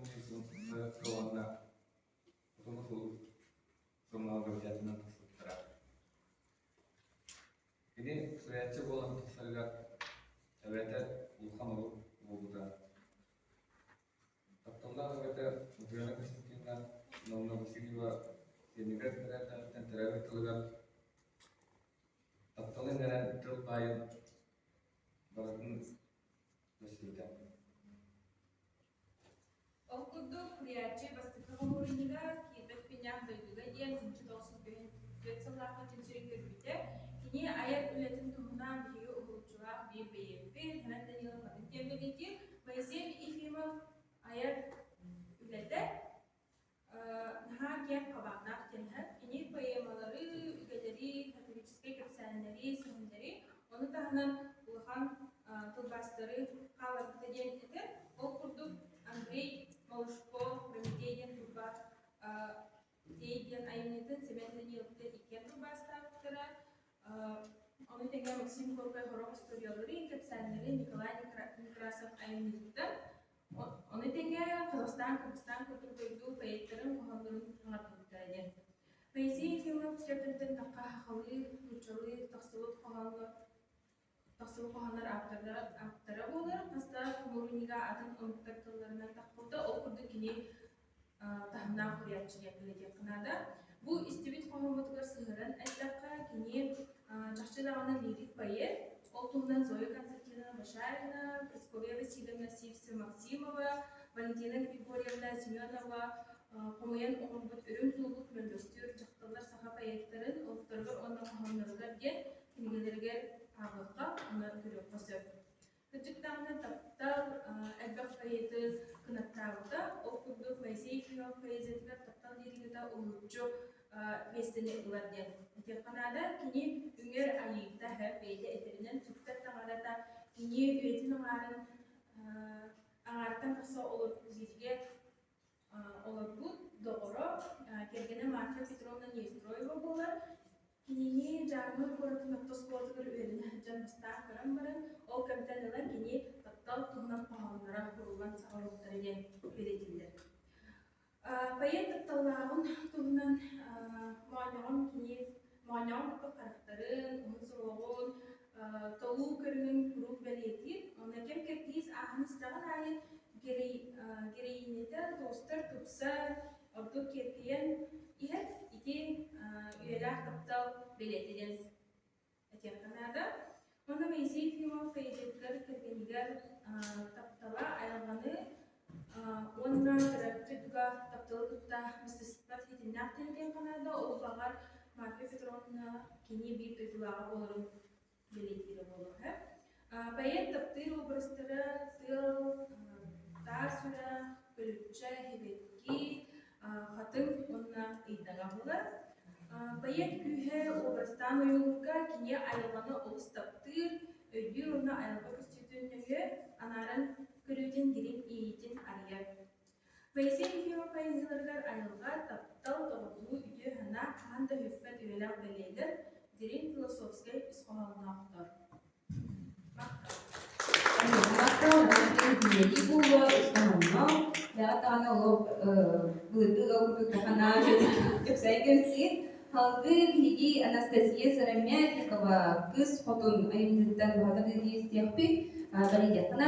Хомуньуус уонна Хотугу сулус сурунаалга бэчээтинэн тахсыбыттара. Кини суруйааччы буолан тахсарыгар эбэтэ улахан олук буолбута. Тапталлаах эбэтэ Мотрена Константиновна Ивановна Васильева сиэнигэр эрдэҕиттэн төрөөбүт тылыгар тапталы иҥэрэн тыл баайын барытын көрсүбүтэ. Ол курдук, суруйааччы бастакы хомуурунньуга «Киирбэт күннээх дойдуга» диэн 1994 сыллаахха күн сирин көрбүтэ. Кини айар үлэтин туһунан биһиги уһулуччулаах биир бэйиэппит Ханан Данилов маннык диэн бэлиэтиир. Моисей Ефимов айар үлэтэ наһаа киэҥ хабааннаах диэн иһэр. Кини поэмалары, үгэлэри, сатирическай кэпсээннэри, сэһэннэри, ону таһынан улахан тылбаастары хаалларбыта диэн этэр. Ол курдук Андрей Малышко «Прометей» диэн тылбаас «Тей» диэн айымньытын Семен Даниловтыын иккиэн тылбаастаабыттара. Ону тэҥэ Максим Горькай сорох историяларын, кэпсээннэрин Николай Некрасов айымньытыттан Ону тэҥэ Казахстан, Кыргызстан курдук дойду поэттарын хоһооннорун хаҥатыбыттара диэн. Поэзия Ефимов сиэрдэттэн тахха сахалыы, нууччалыы тахсыбыт хоһооннор тахсыбыт хоһооннор ааптардара, ааптара буолар. Хас да хомуурунньуга атын омуктар тылларынан тахпыта. Ол курдук кини таһымнаах суруйааччы диэн бэлиэтиэххэ наада. Бу истибит хоһооммутугар сыһыаран эттэххэ, кини чахчы даҕаны лирик поэт. Ол туһунан Зоя Константиновна Башарина, Прасковья Васильевна Сивцева-Максимова, Валентина Григорьевна Семенова хомуйан оҥорбут Үрүҥ туллук мөлбөстүүр дьахталлар саха поэттарын олохторугар уонна хоһоонноругар диэн кинигэлэригэр ааҕыахха уонна көрүөххэ сөп. Кырдьык даҕаны таптал элбэх поэты кынаттаабыта. Ол курдук Моисей Ефимов поэзиятыгар таптал лириката уһулуччу миэстэни ылар диэн этиэххэ наада. Кини үҥэр айыыта бэйэтэ этэринэн сүктэр таҥарата кини үйэтин аҥаарын аҥаартан тахса олорбут олорбут доҕоро, кэргэнэ Марфа Петровна Неустроева буолар. Кинини Дьааҥы куоратын орто оскуолатыгар үөрэнэ сылдьан бастаан көрөн баран, ол кэмтэн ыла кини таптал туһунан хоһоонноро куруллан саҕалыахтара диэн бэлиэтииллэр. Поэт тапталлааҕын туһунан моонньоҕон кини моонньоҕон курдук харахтарын, уһун суһуоҕун, толуу көрүҥүн куруук бэлиэтиир. Онно кэм-кэрдиис ааһан истэҕин аайы героинята туостар, тупсар, ордук киэркэйэн иһэр. Ити үйэлээх таптал бэлиэтэ диэн этиэххэ наада. Уонна Моисей Ефимов поэзиятыгар кэргэнигэр таптала айылҕаны уонна төрөөбүт дойдуга тапталы кытта быстыспат ситимнээх диэн этиэххэ наада. Ол баҕар Марфа Петровна кини биир дойдулааҕа буоларын бэлиэтиирэ буолуо. Поэт таптыыр образтара тыал, таас үрэх, көлүччэ, сибэкки, хатыҥ уонна ыйдаҥа буолар. Поэт күүһэ образтаан ойуулуурга кини айылҕаны олус таптыыр, өйдүүр уонна айылҕа көстүүтүн нөҥүө анааран көрүүтүн дириҥ иэйиитин арыйар. Моисей Ефимов поэзияларыгар айылҕа, таптал, доҕордоһуу үтүө санаа хаһан да сүппэт үйэлээх бэлиэлэр, дириҥ философскай ис хоһоонноохтор. Салгыы биһиги Анастасия Сыромятникова «Кыыс Хотун» айымньытыттан быһата истиэхпит. Барыйдаххына